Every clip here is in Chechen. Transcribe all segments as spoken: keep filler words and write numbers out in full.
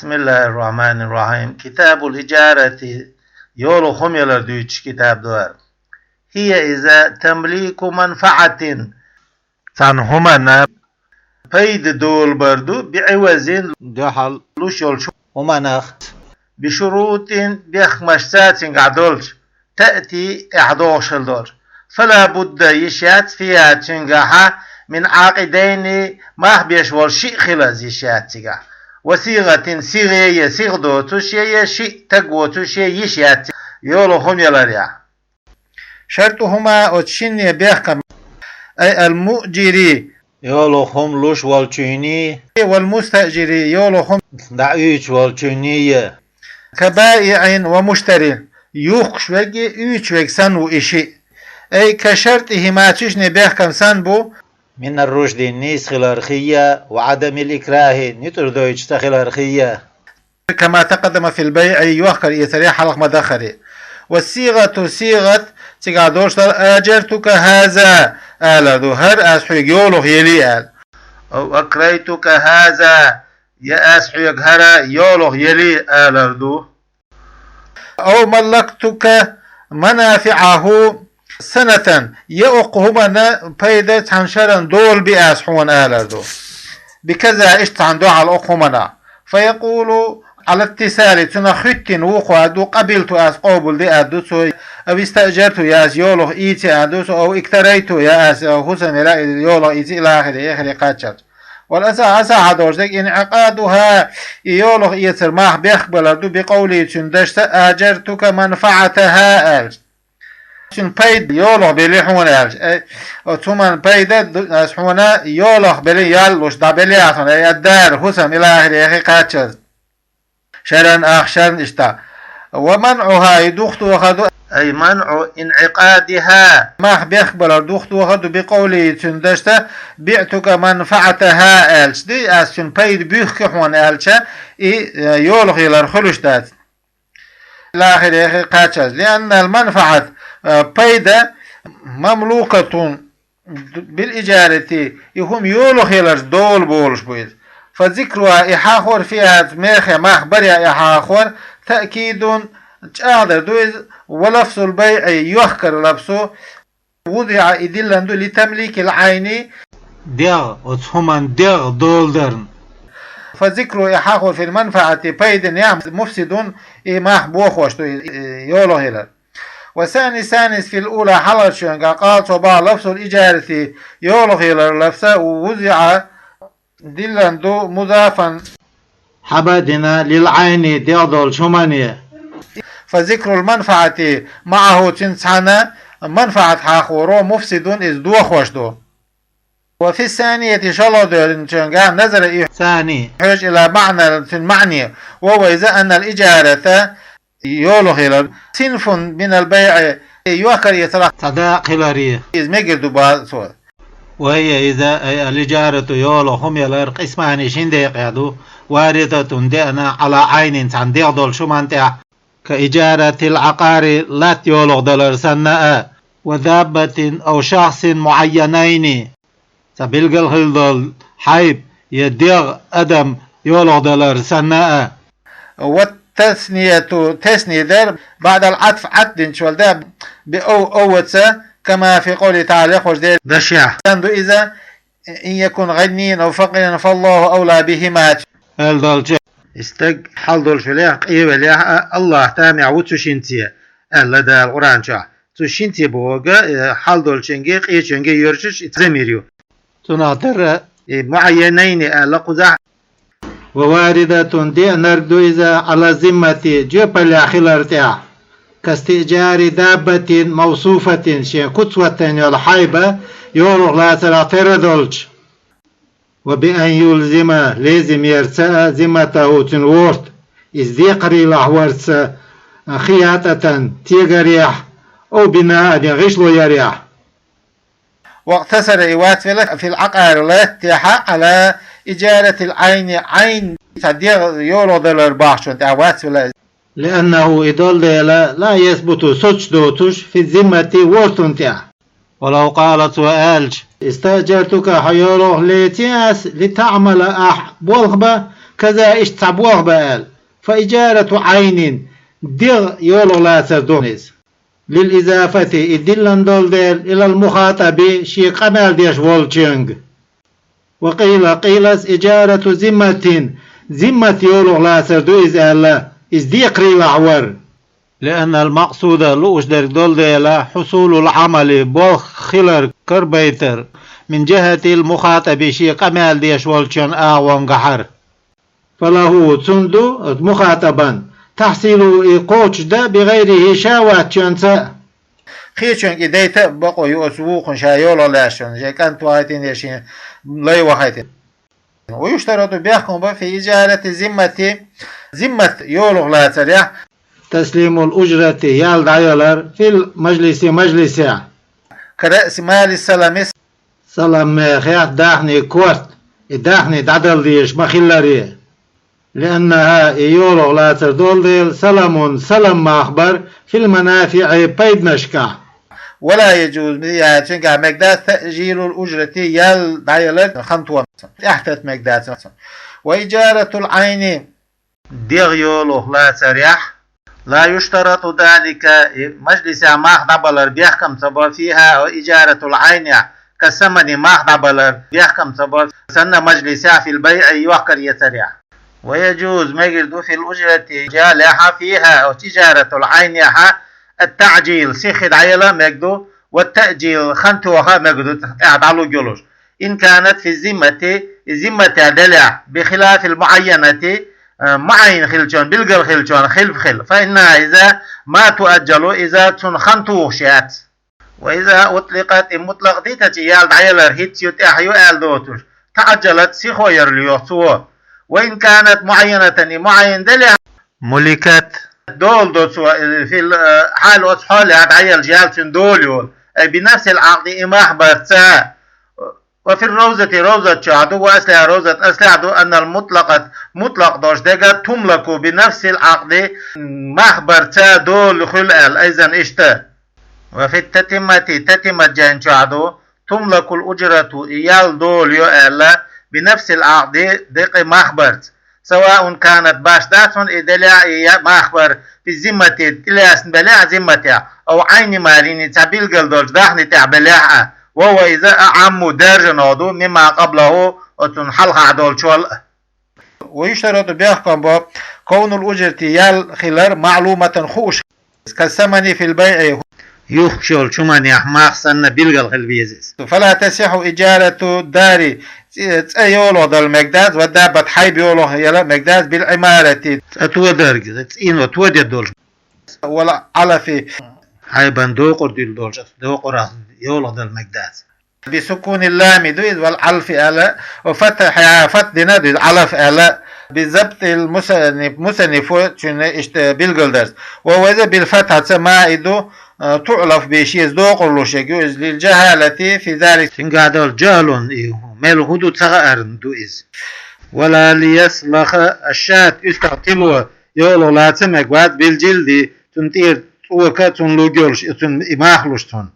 بسم الله الرحمن الرحيم. كتاب الإجارة, йолах хӀума ялар дуьйцуш китаб ду хӀара. هي, иза, تمليك منفعة, цхьана хӀуманна пайда долабар ду, بعوض, дуьхьал луш йолчу хӀуманах, بشروط, бехкамашца цуьнгахь долчу, تأتي, эхь догӀуш хила долчу. فلا بد, йиш яц, فيها, цуьнгахьа, من عاقدين, мах беш волу шиъ хила йиш яц цигахь. وصيغة, сигӀе я, сигӀа доцуш я, я шиъ, стаг воцуш я, йиш яц йолах хӀума яларехь. شرطهما, оцу шинне бехкам, أي المؤجر, йолах хӀума луш волчуьнний, والمستأجر, йолах хӀума дӀаоьцуш волчуьнний я. كبائع ومشتر, юхкуш верг а, оьцуш верг санна ву и шиъ. أي كشرطهما, цу шинне бехкам санна бу, من الرشد, нийса хилархий а, وعدم الإكراه, ницкъ дойтуш ца хилархий а. كما تقدم في البيع, йохкар-эцаре хьалха ма-даххара. والصيغة, сигӀат, цигахь долуш дара, آجرتك هذا, алар ду, хӀара ас хьоьга йолах елий ала. أو أكريتك هذا, я ас хьоьга хӀара йолах елий алар ду. أو ملكتك منافعه سنة, я окху хӀуманна пайда цхьана шарна долу би ас хьуна алар ду. بكذا, иштта цхьана дуьхьал окху хӀуманна. فيقول على اتصال, цунах хӀоьттина вукхо а ду, قبلت, ас къобалди а ду цо, أو استأجرت, я ас йолах ийци а ду цо, أو اكتريت, я ас хӀусамера йолах ийци, إلى آخره, эххар кхаччалц. والأصح, асахьа долуш дерг, انعقادها, и йолах эцар мах бехк балар ду, بقوله, цуьнан дашца, آجرتك منفعتها, аьлча. Цуьнан пайда йолах бели хьуна, аьлча. Э, оцу хӀуманна пайда ду, ас хьуна йолах бели ял луш, дӀабели ахуна, أي الدار, хӀусам, إلى آخره, эххар кхаччалц. Шарна, ах шарна иштта. ومنعها, и духтоха ду, أي منع انعقادها, мах бехк балар духтоха ду, بقوله, цуьнан дашца, بعتك منفعتها, аьлча. Ди, ас цуьнан пайда буьхки хьуна, аьлча, и, э, йолах ялар хуьлуш дац. إلى آخره, кхаччалц. لأن المنفعة, э, пайда, مملوكة بالإجارة, и хӀума йолах яларца долу болуш бу иза. فذكرها, и хьахор, فيها, мехе мах барехь и хьахор, تأكيد, чӀагӀдар ду иза, ولفظ البيع, йохкар лафзо, وضع, и диллина ду, لتمليك العين, дегӀ, оцу хӀуманна дегӀ долу дарна. فذكره, и хьахор, في المنفعة, пайданехь, مفسد, и мах бохош ду, и, и йолах ялар. والثاني, ثاني, في الأولى, хьалхарчуьнгахь, قال, цо боху, لفظ الإجارة, йолах ялар лафза, وضع, диллина ду, مضافا, хьабаьдина, للعين, дегӀ долчу хӀумане. فذكر المنفعة معه, цуьнца цхьаьна манфаӀат хьахоро, مفسد, иза дохош ду. وفي الثانية, шолгӀа долчуьнгахь, نظر, и, ثاني, хьоьжу, إلى معنى, цуьнан маьӀне, وهو, иза, أن الإجارة, йолах ялар, صنف من البيع, йохкар-эцарах цхьа дакъа хиларе, иза мегар ду боху цо. وهي, иза, أي الإجارة, йолах хӀума ялар, قسمان, шина декъехь ду, واردة, деана, على عين, цхьана дегӀ долчу хӀуманна тӀехь, كإجارة العقار, латта йолах далар санна а, ودابة أو شخص معينين, цхьа билгал хила долу хьайба я дегӀ, адам йолах далар санна а. والتثنية, тесни дара, بعد العطف, Ӏатф динчул тӀаьхьа, بأو, أو-ца, كما في قوله تعالى, Дала хьожу дешехь. Сан ду иза, إن يكن غنيا أو فقيرا فالله أولى بهما. Аьлла долчу. И стаг хьал долуш велахь, къе велахь а, АллахӀ тамехь ву цу шинца, аьлла Дала Къуръан чохь. Цу шинца бохург, э, хьал долчуьнга, къечуьнга йоьрзуш и замир ю. Цунах тера, и معينين аьлла кхузахь. وواردة, деанарг ду иза, على الذمة, жоьпаллехь хилар тӀехь. كاستئجار دابة موصوفة, шен куц хӀоттийна йолу хьайба йолах лацарах тера долчу. وبأن يلزم, лезим ярца а, ذمته, цуьнан ворта, иза декхарийлахь варца, خياطة, тегарехь, أو بناء, я гӀишло ярехь. واقتصر, и вацвелла, في العقار, латта тӀехь, على إجارة العين, Ӏайн, цхьа дегӀ йолах далар бахчун тӀехь вацвелла. لأنه, и долу дела, لا يثبت, соцуш доцуш, في الذمة, вортун тӀехь. ولو قال, цо аьлча, استأجرتك, хьо йолах леци ас, لتعمل, ахь болх бан, كذا, иштта цхьа болх ба аьлла. فإجارة عين, дегӀ йолах лацар ду иза. للإضافة, и диллина долу дела, إلى المخاطب, шен къамел деш волчуьнга. وقيل, къийла, إجارة ذمة, зиммат йолах лацар ду иза аьлла, иза декхарийлахь вара. لأن المقصود, лууш дерг долу дела, حصول العمل, болх хилар, карабайтар, من جهة المخاطب, шен къамел деш волчун агӀонгахьара. فله, цунна ду, оцу мухатабан, تحصيله, и кхочушдан, بغيره, ша воцчунца. Кхечуьнга и дайта а бакъо ю оцу вукхунна ша йолах лаьцначунна, шен кӀант вахийтина я шен лай вахийтина. ويشترط, бехкам бо, في إجارة الذمة, зиммат йолах лацарехь, تسليم الأجرة, ял дӀаялар, في المجلس, мажлисехь, كرأس مال السلم, салам мехехь даьхни корта, и даьхни дӀадала дезаш ма-хиллара. لأنها, и йолах лацар долу дела, سلم, салам мах бара, في المنافع, пайданашкахь. ولا يجوز, я цуьнгахь мегдац, تأجيل الأجرة, ял дӀаялар хан томца, тӀаьхьатата мегдац. وإجارة العين, дегӀ йолах лацарехь, لا يشترط ذلك, и мажлисехь мах дӀабалар бехкам ца бо, فيها, إجارة العين, كالثمن, мах дӀабалар бехкам ца бо, санна мажлисехь, في البيع, йохкар яцарехь. ويجوز, мегар ду, في الأجرة, ялехь, فيها, оцу إجارة العينехь, التعجيل, сихха дӀаяла мегар ду, والتأجيل, хан тоха мегар ду, тӀаьхьа дӀалург йолуш. إن كانت في الذمة, и зимматехь делахь, بخلاف المعينة, а, муӀаййан хилчун, билггал хилчун хилаф хила. فإنها, иза, ما تؤجل, иза цунна хан тухуш яц. وإذا أطلقت, и мутлакъ дитачи ял дӀаялар хӀинцца ю, тӀаьхьа ю аьлла доцуш, تعجلت, сихо яр лоьху цо. وإن كانت معينة, и муӀаййан делахь, ملكت, дола до цо, э, في الحال, оцу хьолехь дӀаелча ял цуьнан дола йолу, أي بنفس العقد, и мах барца. وفي الروضة, ровзат чохь ду, وأصلها, ровзат аслехь ду, أن المطلقة, мутлакъ долуш дерг, تملك بنفس العقد, мах барца дола хуьлу аьлла, أيضا, иштта. وفي التتمة, татимат жайна чохь ду, تملك الأجرة, и ял дола ю аьлла, بنفس العقد, декъий мах барца. سواء كانت, башха дац хьуна и делахь, и я-, мах бар, في الذمة, тӀелаьцна белахь а зимматехь, أو عين مال, цхьа билггал долчу даьхни тӀехь белахь а, وهو, иза, أعم, даржанах ду, مما قبله, оцунна хьалха долчул а. ويشترط, бехкам бо, كون الأجرة, ял хилар, معلومة, хууш, كالثمن في البيع, юхкуш йолчу хӀуманехь мах санна билггал хила веза иза. فلا تصح إجارة الدار, цӀе, цӀе йолах дала мегдац, والدابة, хьайба йолах яла мегдац, بالعمارة, цӀа тодарг, цӀено тодер долуш, والعلف, хьайбан докъур дуьллу долчу докъурах йолах дала мегдац. بسكون اللام ду иза, والعلف аьлла, وفتحها, фатхь дина ду иза, علف аьлла, بضبط المصنف, мусаннифо цуьнан иштта билгалдарца. وهو, иза, بالفتحة, ца, ما, и ду, а, تعلف به, шеца докъур луш ерг ю иза, للجهالة في ذلك, цуьнгахь долу жахӀлун, и мел хӀун ду ца хаарна ду иза. ولا ليسلخ الشاة, уьстагӀ тило йолах лаца мегаш вац, بالجلد, цунна тӀера цӀока, цунна лург йолуш, и цунна и мах луш цунна.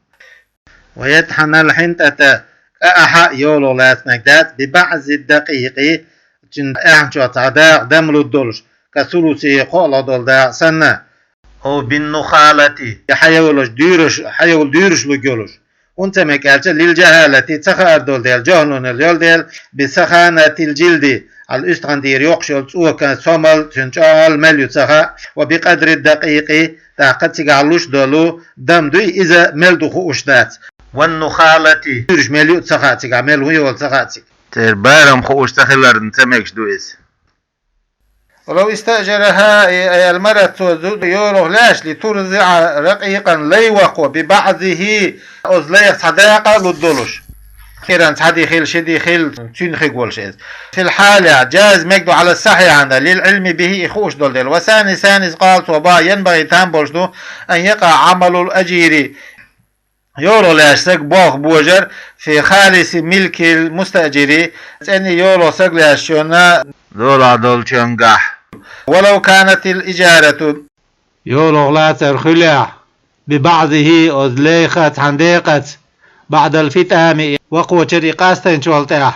ويطحن الحنطة, кӀа ахьа йолах лаца мегаш дац, ببعض الدقيق, цуьнан аьхьна чохь цхьа дакъа дам лур долуш, كثلثه, кхоалгӀа долу дакъа санна. أو بالنخالة, хьайолуш дуьйраш, хьайолу дуьйраш лург йолуш. ХӀунда ца мега аьлча, للجهالة, ца хаар долу дела, жахӀлунал йолу дела, بسخانة الجلد, хьал уьстагӀан тӀера йоккхуш йолу цӀока, сомал, цуьнан чӀогӀа мел ю ца хаьа, وبقدر الدقيق, тӀаккха цигахь луш долу дам дуй, иза мел ду хууш дац. والنخالة, дуьйраш мел ю ца хаьа цигахь, мел хӀун йолу ца хаьа цигахь. Церан барам хууш ца хиларна ца мегаш ду иза. ولو استأجرها, и, и, المرأة, цо зуда йолах лаьцча, لترضع رقيقا, лай ваккхо, ببعضه, оцу лайх цхьа дакъа а лур долуш. Кхеран цхьа ди хила, ши ди хила, цуьнан хиг волуш иза. في الحال, جاز, мега ду, على الصحيح, хьанна, للعلم به, и хууш долу дела. والثاني, ثاني, قال, цо боху, ينبغي, там болуш ду, أن يقع عمل الأجير, йолах лаьцначу стага болх божар, في خالص ملك المستأجر, цӀена йолах стага лаьцначунна, долахь долчуьнгахь. ولو كانت الإجارة, йолах лацар хуьлехь, ببعضه, оцу лайха цхьана декъаца, بعد الفطام, и вакхочуьра и къастийначул тӀаьхьа,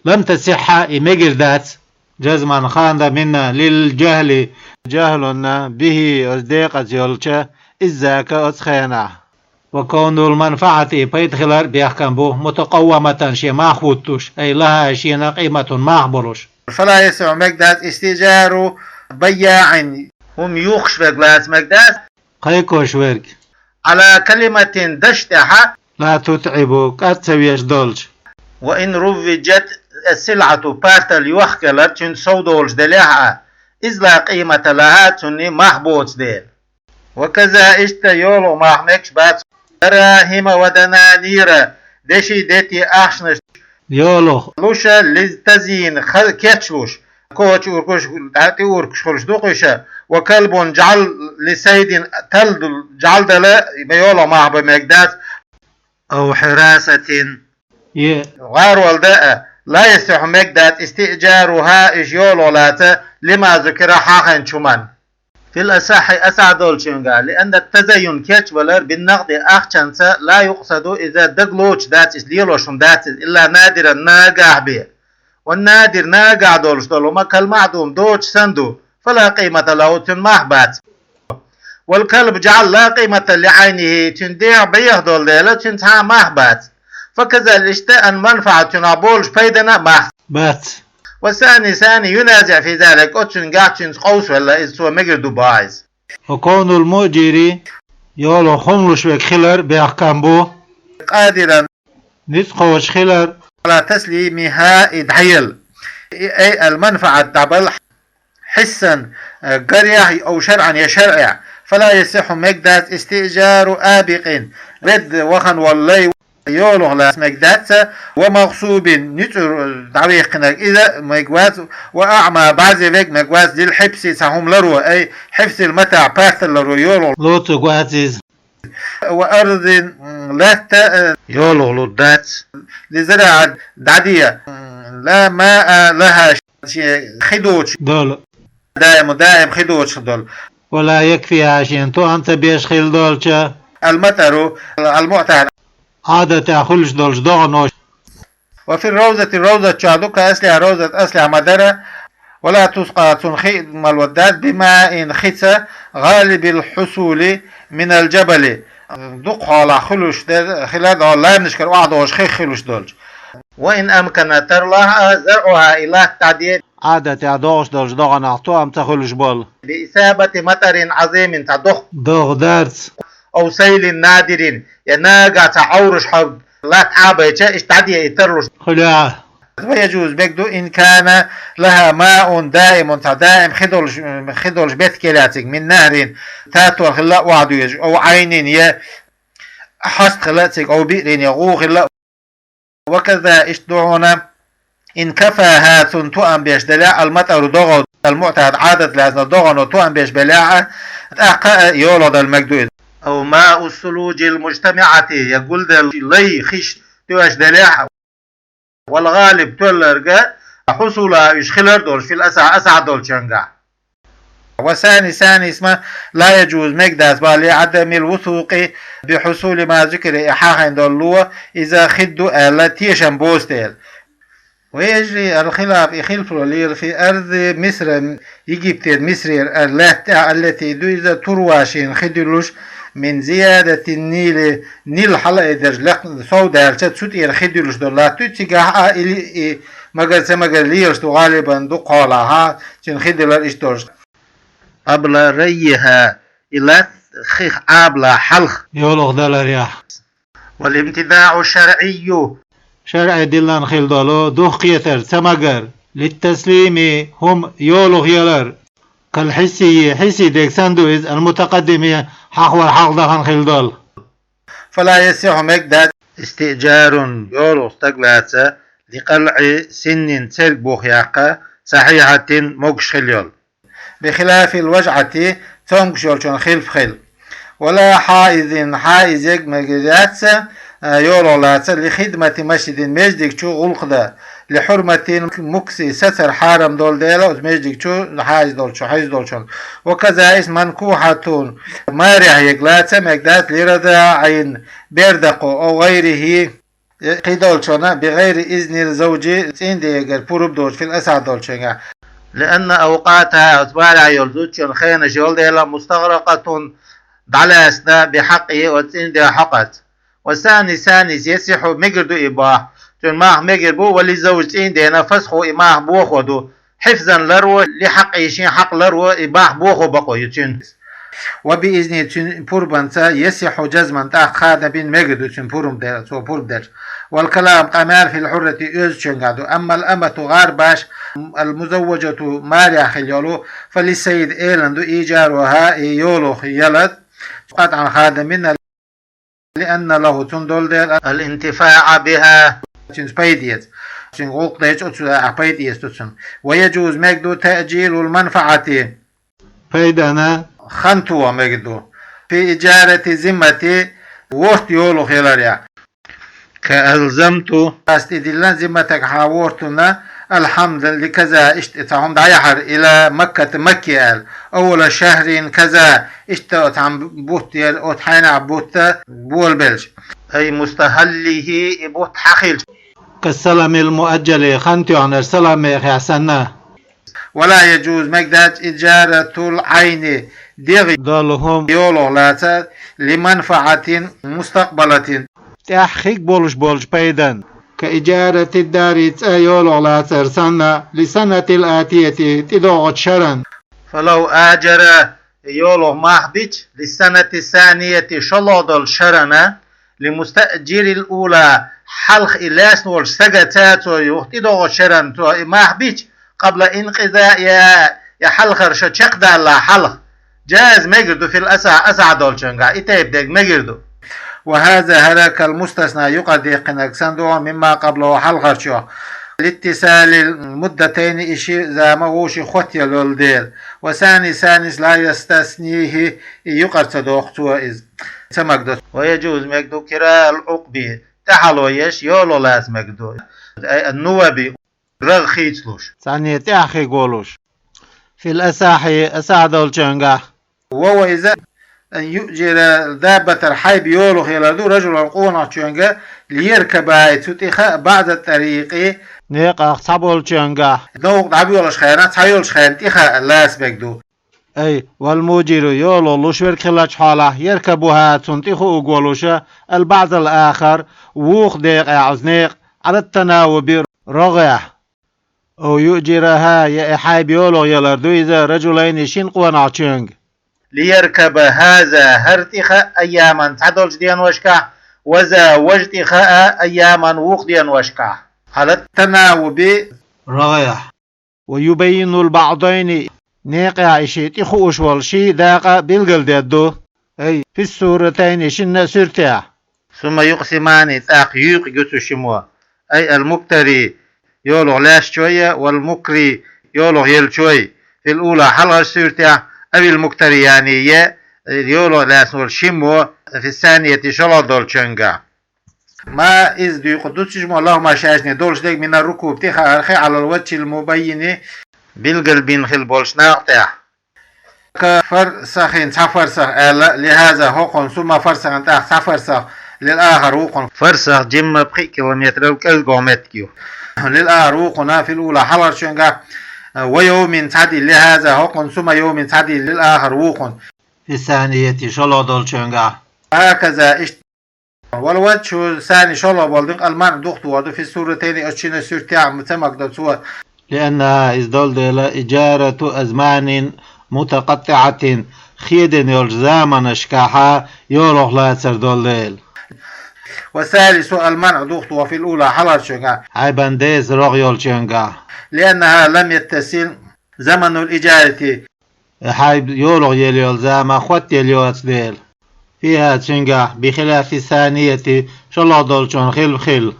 لم تصح, и мегар дац. جزما хандан мина, للجهل, جهل-на, به, оцу декъаза йолча, إذ ذاك, оцу хенахь. وكون المنفعة, и пайда хилар бехкам бу, متقومة, шен мах хӀуттуш, أي لها, шена قيمة, мах болуш. فلا يصح, мега дац, استئجار بياع, хӀума юхкуш верг лаца мега дац, кхайкхош верг, على كلمة, дашна тӀехь, لا تتعب, кӀад ца веш долчу. وإن روجت السلعة, партал йохкалар цуьнан сов долуш делехь а, إذ لا قيمة لها, цуьнан мах боцу дела. وكذا, иштта йолу мах мегаш бац, دراهم ودنانير, деши дети ахчанаш, йолух, луша, للتزيين, ха-, кечлуш, коча уркуш, дӀа тӀе уркуш хуьлуш ду-кх уьш, وكلب جعل لصيد, талла ду-, жӀаьла дала, йолу мах бан мега дац, أو حراسة, е гӀарол дан а, لا يصح, мега дац, استئجارها, уьш йоло лаца, لما ذكر, хьахийначу хӀуманна. في الأصح, асахь долчуьнгахь, لأن التزين, кечвалар, بالنقد, ахчанца, لا يقصد, иза дагалоцуш дац, иза лелош хӀума дац иза, إلا نادرا, нагахь бен. والنادر, нагахь долуш долу хӀума, كالمعدوم, доцуш санна ду, فلا قيمة له, цуьнан мах бац. والكلب جعل لا قيمة لعينه, цуьнан дегӀ беха долу дела, цуьнан цхьа а мах бац. فكذا, иштта, المنفعة, цуьнан болуш пайдана а мах бац. والثاني, сани, ينازع في ذلك, оцуьнгахь цуьнца къовсавелла, иза цо мегар ду боху иза. وكون المؤجر, йолу хӀума луш верг хилар бехкам бу, قادرا, ницкъ кхочуш хилар, على تسليمها, и дӀаяла, أي المنفعة, дӀабала, حسا, гарехь, أو شرعا, я шарӀехь, فلا يصح, мега дац, استئجار آبق, ведда вахана волу лай йолух лаца мега дац, ومغصوب, нуьцкъара дӀавихкинарг, иза мега вац, وأعمى, бӀарзе верг мега вац, للحبس, цхьа хӀума ларо, أي حبس المتاع, партал ларо йолух лоцург вац иза. وأرض, латта, йолух лур дац, لزراعة, дӀаде, لا ماء لها, шен хи доцуш долу, دائم, даим хи доцуш долу, ولا يكفيها, шена тоам ца беш хилла долчу, المطر المعتاد, Ӏадатехь хуьлуш долчу догӀанаш. وفي الروضة, ровзат чохь ду, كأصلها, ровзат аслехь ма-дарра, ولا تسقى, цунна хи а ма лур дац, بماء, хица, غالب الحصول من الجبل, дукха хьолахь хуьлуш дер, хилар долу лаьмнашкара охьадогӀуш хи хуьлуш долчу. وإن أمكن, тарло а, زرعها, и латта дӀаде, Ӏадатехь догӀуш долчу догӀанах тоам ца хуьлуш болу, بإصابة مطر عظيم, цхьа доккха догӀа дарца, أو سيل نادر, я нагахь цхьа Ӏовраш хьо латта Ӏабайча, иштта дӀаде и тарлуш хуьлу. ويجوز, мега ду, إن كان لها ماء دائم, цхьа даим хи долуш, хи долуш бетиг хилла цига, من نهر, татор хилла а охьадоьжуш, أو عين, я хьост хилла а цига, أو بئر, я гӀу хилла а. وكذا, иштта ду хьуна, إن كفاها, цунна тоам беш делахь а, المطر, догӀа, المعتاد, Ӏадат лаьцна догӀано тоам беш белахь а, тӀаккха а йолух дала мега ду иза. أو ماء الثلوج المجتمعة, я гулделла лай хиш тоьаш делахь а, والغالب, тоьлларг, حصولها, уьш хилар долуш, في الأصح, асахь долчуьнгахь. والثاني, санисма, لا يجوز, мега дац, لعدم الوثوق بحصول ما ذكر, и хьахийна долу ло, иза хи ду аьлла, тешам боцу дела. ويجري الخلاف, и хилфало лела, في أرض مصر, Египтера, Мисрера, а, лаьтта тӀехь, التي, ду иза, تروى, шена хи дуьллуш, من زيادة النيل, Нил хьалаайдарш лекха сов даьлча, цу тӀера хи дуьллуш долу латта ду, цигахь а или и магар ца магар лелаш ду, гӀалибан, дукха хьолахь, цуьнан хи дилар иштта долуш. قبل ريها, и латта хих Ӏабалахь хьалха йолух даларехь. والامتناع شرعي, шарӀе диллина хилла долу духкхетар, ца магар, للتسليم, хӀума йолух ялар, كالحسي, хьисси дерг санна ду иза, المتقدم, хьахор хьалха дахана хилла долу. فلا يصح, мега дац, استئجار, йолух стаг лаца, لقلع سن, церг бух яккха, صحيحة, могуш хилла йолу. بخلاف الوجعة, цомгуш йолчун хилфа хила. ولا حائز, хьаиз ерг мега дац, а, йолух лаца, لخدمة مسجد, междиг чу гӀуллакх дан, لحرمة المكث, сацар хьарам долу дела, оцу междиг чу хьаиз долчу, хьаиз долчун. وكذا, иштта, منكوحة, марехь ерг лаца мега дац, لرضاع, бер даккхо, أو غيره, кхидолчунна, بغير إذن الزوج, цӀийндегара пурба доцуш, في الأصح долчуьнгахь. لأن أوقاتها, оцу барехь йолу зудчун хенаш йолу дела, مستغرقة, дӀалаьцна, بحقه, оцу цӀийнан ден хьокъаца. والثاني, ثاني, يصح, мегар ду и боху. Цуьнан мах мегар бу, وللزوج, цӀийнан дена, فسخه, и мах бохо ду. حفظا, ларво, لحقه, шен хьакъ ларво, и мах бохо бакъо ю цуьнан. وبإذنه, цуьнан пурбанца, يصح جزما, тӀаккха хадам бина мегар ду цуьнан пурба де-, цо пурба дерш. والكلام, къамел, في الحرة, оьзучуьнгахь ду. أما الأمة, гӀарбаш, المزوجة, марехь хилла йолу, فللسيد, элан ду, إيجارها, и йолох ялар, قطعا, хадам бина, لأن له, цунна долу дела, الانتفاع بها, цуьнца пайда эца. Цуьнга гӀуллакх дайча, оцу а пайда эца ду цунна. ويجوز, мегар ду, تأجيل المنفعة, пайдана хан тоха мегар ду. في إجارة الذمة, ворта йолох яларехь. كألزمت, ас тӀедиллина, ذمتك, хьан вортана, الحمد لكذا, иштта цхьа хӀума дӀаяхьар, إلى مكة, Макке аьлла. أول شهر كذا, иштта оцу хьан бутт яра, оцу хьайнахь бутт болабелча. أي مستهله, и бутт хьан хилча. كالسلم المؤجل, хан тоьхнарш салам мехехь санна. ولا يجوز, мегар дац, إجارة العين, дегӀ долу хӀума йолох лацар, لمنفعة مستقبلة, тӀаьхьа хиг болуш болчу пайдан. كإجارة الدار, цӀа йолох лацар санна, للسنة الآتية, тӀедогӀучу шаран. فلو آجر, йолох мах бича, للسنة الثانية, шолгӀа долчу шарана, لمستأجر الأولى, хьалха и лаьцна волчу стага цо юха тӀедогӀучу шаран цо и мах бича, قبل انقضائها, я хьалхара шо чекхдалла хьалха. جاز, мегар ду, في الأصح, асахь долчуьнгахь, и тайпа дерг мегар ду. وهذا, хӀара, كالمستثنى, юкъара даьккхинарг санна ду, مما قبله, хьалхарчух. لاتصال المدتين, и ши зама вовшийн хотта йолу дела. والثاني الثاني لا يستثنيه, и юкъара ца доху цо иза. Ца магадо. ويجوز, мегар ду, كراء العقب, тӀаьхьало еш йоло лаца мегар ду. أي النوب, рагӀ хийцалуш. Цхьаьна тӀаьхьа хиг волуш. في الأصح, асахь долчуьнгахь. وهو إذا أن يؤجر دابة, хьайба йолох ялар ду, رجلا, къонахчуьнга, ليركبها, цу тӀе хаа, بعض الطريق, некъах цхьаболчуьнгахь. Новкъа дӀабоьлхуш хенахь, цхьайолчу хенахь тӀе хаа лаца мегар ду. أي والمؤجر, йолох луш верг хиллачу хьолахь, يركبها, цунна тӀе хууг волуша, البعض الآخر, вукху декъехь оцу некъа, على التناوب, рогӀехь. أو يؤجرها, я и хьайба йолох ялар ду иза, رجلين, шина къонахчуьнга. ليركب هذا, хӀара тӀе хаа, أياما, цхьадолчу деношкахь, وذا, важа тӀе хаа, أياما, вукху деношкахь. على التناوب, рогӀехь. ويبين البعضين, некъехь и шиъ тӀе хууш волу ши дакъа билгалдер ду. أي في الصورتين, шинна а суьртехь. ثم يقسمان, тӀаккха юькъа ю цу шиммо. أي المكتري, йолох лаьцначой, والمكري, йолох еллачой. في الأولى, хьалхарчу суьртехь, أو المكتريان, я йолох лаьцна волу шиммо, في الثانية, шолгӀа долчуьнгахь. ما, иза дуьйцур ду цу шиммо, لهما, шайшинна долуш дерг, من الركوب, тӀе хаарх, على الوجه المبين, билгалбина хилла болчу накъа тӀехь. كفرسخ, цхьа фарсах аьлла, لهذا, хӀокхунна, ثم فرسخ, тӀаккха цхьа фарсах, للآخر, вукхунна. Фарсах жимма пхи километрал кӀезиг меттиг ю. للآخر, вукхунна, في الأولى, хьалхарчуьнгахь, ويوم, цхьа де, لهذا, хӀокхунна, ثم يوم, цхьа де, للآخر, вукхунна. في الثانية, шолгӀа долчуьнгахь. هكذا, иштта. والوجه الثاني, шолгӀа болу дакъа, المنع, духтор ду, في الصورتين, оцу шина суьртехь, ца магадо цо. لأنها, иза долу дела, إجارة أزمان متقطعة, хедина йолчу заманашкахьа йолох лацар долу дела. والثالث المنع, духтор, في الأولى, хьалхарчуьнгахь. Хьайбан деса рогӀ йолчуьнгахь. لأنها لم يتصل زمن الإجارة, хьайба йолах елла йолу зама хоттаелла йоцу дела. فيها, цуьнгахь, بخلاف الثانية, шолгӀа долчунна хилла хилла.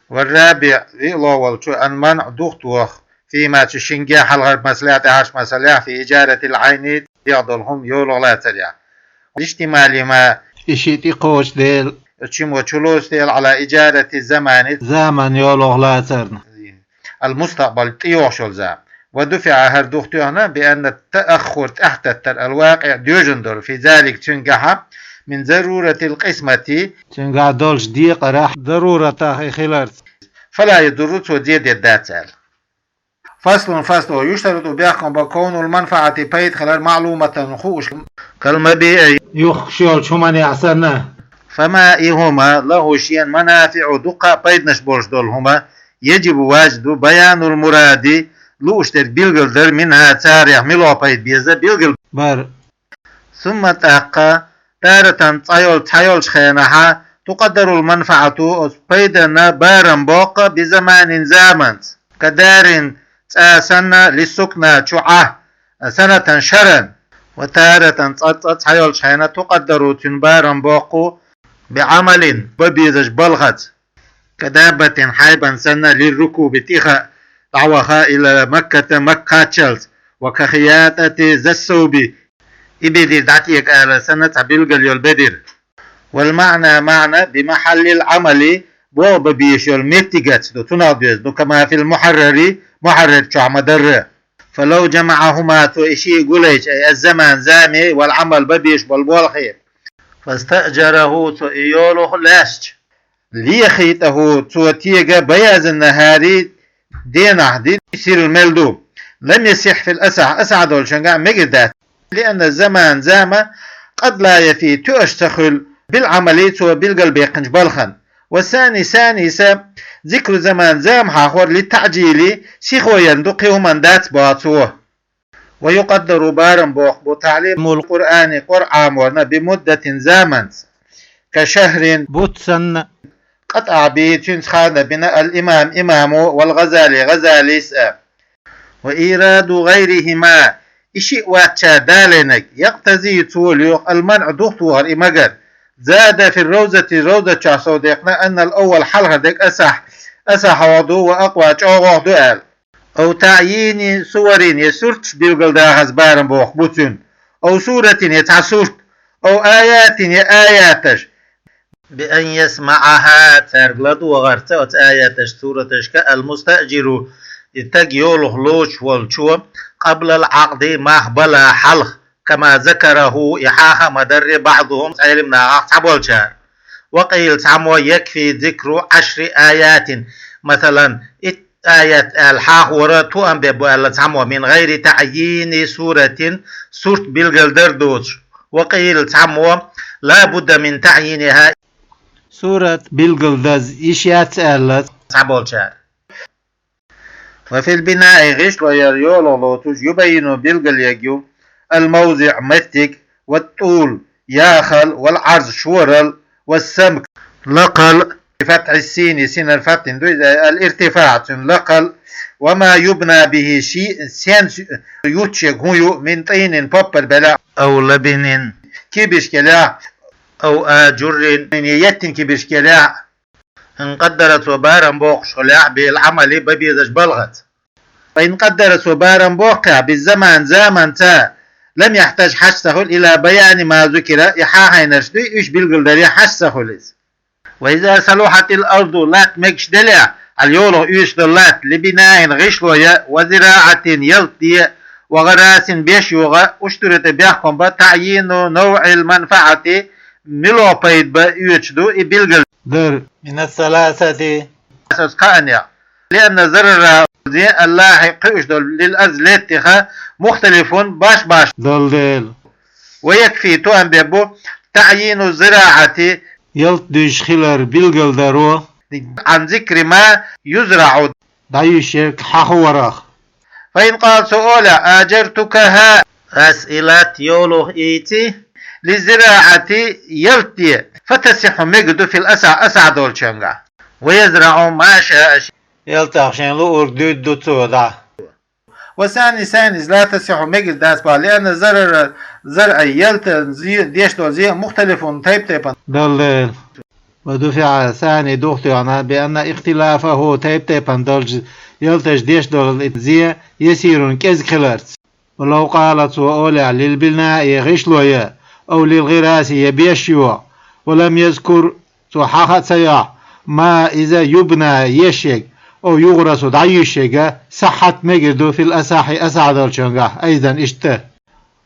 والرابع, виъ ло волчу, المنع, духтор, فيما, цу шинге, хьалхарчу масалехь, тӀаьхьарчу масалехь, في إجارة العين, дегӀ долу хӀума йолах лацарехь. لاشتمال ما, и шиъ тӀекхочу дела. Чуьмма чулоцу дела, على إجارة الزمان, заман йолах лацарна. المستقبل, тӀейогӀуш йолу зама. ودفع, хӀара духтоьхна, بأن التأخر, тӀаьхьататтар, الواقع, доьжна долу, في ذلك, цуьнгахьа, من ضرورة القسمة, цуьнгахь долчу декъарехь, заруратах и хиларца. فلا يضر, цо зе дер дац аьлла. فصل فصل يشترط بيحكم بكون المنفعة пайда хилар معلومة хууш كالمبيع юхкуш йолчу хӀуманехь санна. فما إهما له шен منافع дуккха а пайданаш болуш долу хӀума يجب важиб ду بيان المراد лууш дерг билгалдар منها царех мила пайда беза билгал бар. ثم тӀаккха تارة цхьайолу цхьайолчу хенахьа تقدر المنفعة оцу пайданна барам боккху بزمان заманца كدار цӀа санна للسكنى чу Ӏа سنة шаран وتارة цӀа цӀа цхьайолчу хенахь تقدر цуьнан барам боккху بعمل бан безаш балхаца كدابة хьайбан санна للركوب тӀаьхьа дӀаваха إلى مكة Макка кхаччалц وكخياطة ذي الثوب и бедира дӀатега ала санна цхьа билгал йолу бедира. والمعنى маьӀна بمحل العمل болх бан безаш йолу меттигаца ду, цунах доьзна ду كما في المحرر Мухьаррар чохь ма-дарра. فلو جمعهما цо и шиъ гулайча أي الزمان зама والعمل бан безаш болу болх فاستأجره цо и йолах лаьцча ليخيطه цо тега بياض النهار денахь дийцира мел ду لم يصح في الأصح асахь долчуьнгахь мегар дац لأن الزمان зама قد لا يفي тоьаш ца хуьлу بالعمل цо билгалбаьккхинчу балхана. والثاني ثانيس ذكر الزمان зама хьахор للتعجيل сихо ярна ду кхин хӀуманна дац боху цо. ويقدر барам боккху بتعليم القرآن Къуръан Ӏаморна بمدة заманца كشهر буц санна قطع به цуьнца хадабина الإمام имамо والغزالي Гъазалис а. وإيراد غيرهما и шиъ вац цара далийнарг يقتضي цо лоьху المنع духтухар и магар زاد في الروضة ровза чохь сов декъна أن الأول хьалхара дерг أصح асахьох ду وأقوى чӀогӀох ду аьлла. أو تعيين سور я сурташ билгалдахаза барам боккху бу цуьнан أو سورة я цхьа сурт أو آيات я аяташ بأن يسمعها цаьрга ладогӀарца оцу аяташка сураташка المستأجر и стаг йолах лоцуш волчо قبل العقد мах бала хьалха كما ذكره и хьаха а ма-дарра بعضهم Ӏелам нахах цхьаболчара. وقيل цхьаммо يكفي ذكر عشر آيات масалан итт аят аьлла хьахор тоам беш бу аьлла цхьаммо من غير تعيين سورة сурт билгалдар доцуш. وقيل цхьаммо لا بد من تعيينها сурат билгалдаза йиш яц аьлла цхьаболчара. وفي البناء гӀишло яр йолах лоцуш يبين билгалъяг ю الموضع меттиг والطول яхал والعرض шорал والسمك лакхал بفتح السين синан фатхьина ду иза الارتفاع цуьнан лакхал وما يبنى به ши сенца юттуш ерг хӀун ю من طين поппар белахь أو لبن кибарш кӀелахь أو آجر я еттина кибарш кӀелахь إن قدر цо барам боккхуш хилахь بالعمل бан безаш балхаца. فإن قدر цо барам боккхехь بالزمان заманца لم يحتج хьаьжцӀа хуьлу إلى بيان ما ذكر и хьахийнарш дуй уьш билгалдаре хьаьжцӀа хуьлу иза. وإذا صلحت الأرض латта мегаш делахь Ӏа йолах уьйш долу латта لبناء гӀишло я وزراعة ялта де وغراس беш йогӀа اشترط бехкам бан تعيين نوع المنفعة мила пайда бан оьцуш ду и билгал дар من الثلاثة оцу кхаанех لأن الضرر зен اللاحق кхуьуш долу للأرض лаьттах مختلف баш-баш долу дела. ويكفي тоам беш бу تعيين الزراعة ялта дуьйш хилар билгалдаро عن ذكر ما يزرع дӀаюьйш ерг хьахорах. فإن قال цо олехь آجرتكها ас и латта йолах ийци للزراعة ялта де فتصح мегар ду في الأصح асахь долчуьнгахь ويزرع ما شاء ялтах шен луург дуьйцур ду цо дӀа. والثاني ثاني لا تصح мегар дац боху لأن الزرع زرع ялта зе деш долу зе مختلف тайп-тайпана долу дела. ودفع ثاني духтоьхна بأن اختلافه тайп-тайпана долчу ялташа деш долу и зе يسير кӀезиг хиларца. ولو قال цо олехь للبناء гӀишло я أو للغراس я беш йогӀа ولم يذكر цо хьаха а ца йохь ما иза يبنى еш ерг أو يغرس дӀаюьйш ерг صحت мегар ду في الأصح асахь долчуьнгахь أيضا иштта.